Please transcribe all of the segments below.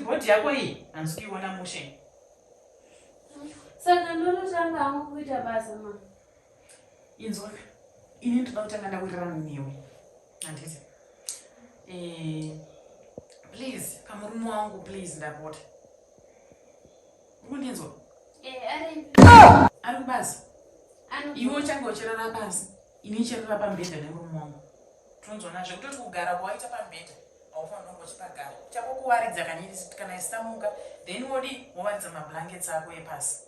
bhodhi yako iyi handisi kuiona mushe. Saka ndonotanga hangu kuita basa ma. Inzwa, ini ndoda kutanga ndawirirana newe. Handiti? Eh, please, pamurume wangu please ndapota. Ukundinzwa? Eh, ari. Ari kubasa. Iwe uchange uchirara pasi, ini ndichirara pamubhedha nemurume wangu. Tonzwana zvekutoti kugara kwawaita pamubhedha haufanira kunge uchipagara. Chako kuwaridza kana isamuka then wodii wowaridza mablankets ako epasi.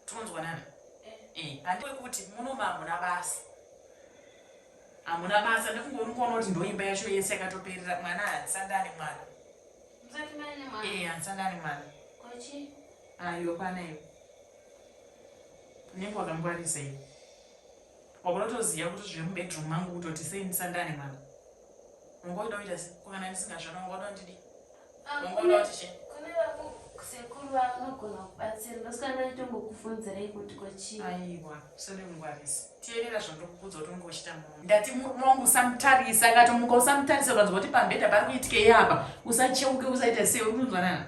Tonzwanana? Eh, eh kuti muno hamuna basa. Hamuna basa ndofunga uri kuona kuti ndoimba yacho yese yakatoperera mwana handisandani mwana. Eh, handisandani mwana. Ayo pana iwe. Unenge wakangwarisa iwe. Wakutotoziva kuti zviri mubedroom mangu kutoti sei ndisandane mwana. Unga uida kuita sei? Ko kana ndisingazvona unga uda ndidii? Ah, Unga uda kuti chii? Kune vako sekuru vanogona kubatsira ndosaka ndaitombokufunzirei kuti kochii. Aiwa, usade kungwarisa. Teerera zvandiri kukuudza kuti unge uchiita murume. Ndati murume wangu usamutarisa, akatomuka usamutarisa ukanzwa kuti pambhedha pari kuitikei apa, usacheuke usaita sei, uri kunzwanana?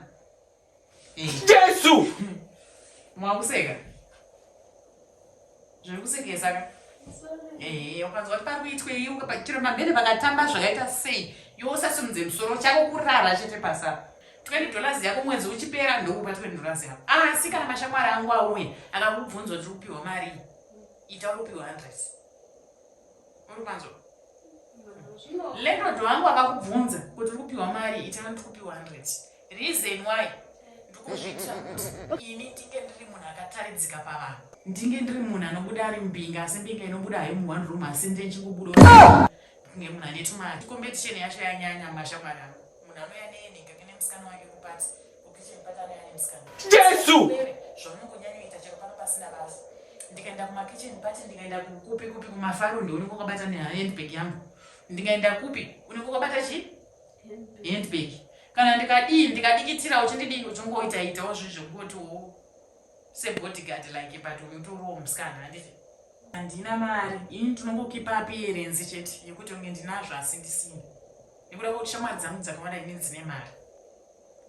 Eh. Jesu! Mwakuseka. Zviri kusekesa ka? Eh, ukanzwa kuti pari kuitwei chero pamberi pakatamba zvakaita sei, iwe usasimudze musoro chako kurara chete pasapa. 20 dollars yako mwedzi uchipera ndokupa 20 dollars yako. Asi kana mashamwari angu auya akakubvunza kuti upiwa mari, ita uri kupiwa 100. Uri kwanzwa? Landlord wangu akakubvunza kuti uri kupiwa mari, ita uri kupiwa 100. Reason why ndikuzviitira kuti ini ndinge ndiri munhu akataridzika pavanhu, ndinge ndiri munhu anobuda ari mbinga, asi mbinga inobuda hayo mu one room, asi ndinge ndichingobuda kunge munhu ane tumari. Competition yacho yanyanya mashamwari angu, munhu anouya nenhinga kene musikana wake kupati kukitchen pati anouya nemusikana. Jesu! Zvaunongonyanyoita chero pano pasina basa. Ndikaenda kumakitchen party, ndikaenda kupi kupi kumafaro, ndiunenge wakabata nehandbag yangu. Ndikaenda kupi unenge wakabata chii? Handbag. Kana ndikadii ndikadikitira uchindidii uchingoita itawo zvinhu zvekungoti sebodyguard like, but unotoriwo musikana handiti? Handina mari ini, ndinongokipa appearance chete yekuti unge ndinazvo asi ndisina, nekuda kwekuti shamwari dzangu dzakawanda inini dzine mari,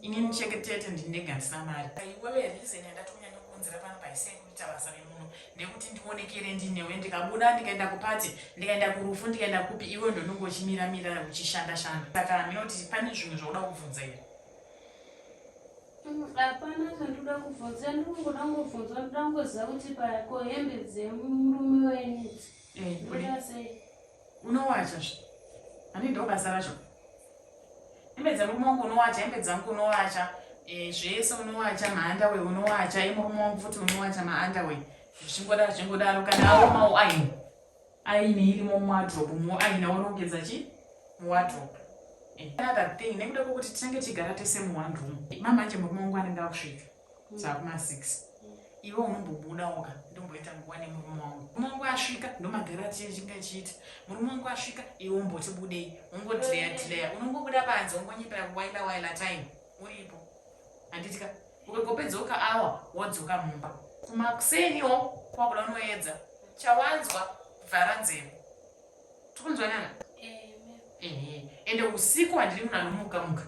inini cheketete ndinega ndisina mari. Iwewe, reason yandatonyanya kuunzira pano paisei kuita basa remuno ndekuti ndionekere ndinewe. Ndikabuda ndikaenda kupati, ndikaenda kurufu, ndikaenda kupi, iwe ndononge uchimiramira uchishanda shanda. Saka hamina kuti pane zvimwe zvauda kubvunza here? Hapana zvandoda kubvunza, ndinongoda ngobvunzwa, ndoda ngoziva kuti pako hembe dzemurume wenyu idzi ndoita sei? Unowacha zve, hani ndo basa racho. Hembe dzemurume wangu unowacha, hembe dzangu unowacha, zvese unowacha, maunderwear unowacha, emurume wangu futi unowacha maunderwear, zvichingodaro zvichingodaro. Kana aomawo aini aini irimo muwardrobe mo, aina worongedza chi muwardrobe. Another thing, nekuda kwekuti tinenge tichigara tese mu one room, mamanje murume wangu anenge akusvika dzakuma 6, iwe unombobuda woga, ndomboita nguva nemurume wangu. Murume wangu asvika, ndomagara tichinge chiita. Murume wangu asvika, iwe umboti budei, ungodhileya dhileya, unongobuda panze, ungonyepera kuwaila waila time uripo, handitika? Ukagopedza awa wodzoka mumba kumakuseniwo kwakuda unoedza chawanzwa, vhara nzeve. Tikunzwanana? Ehe, ende usiku handiri munhu anomuka muka.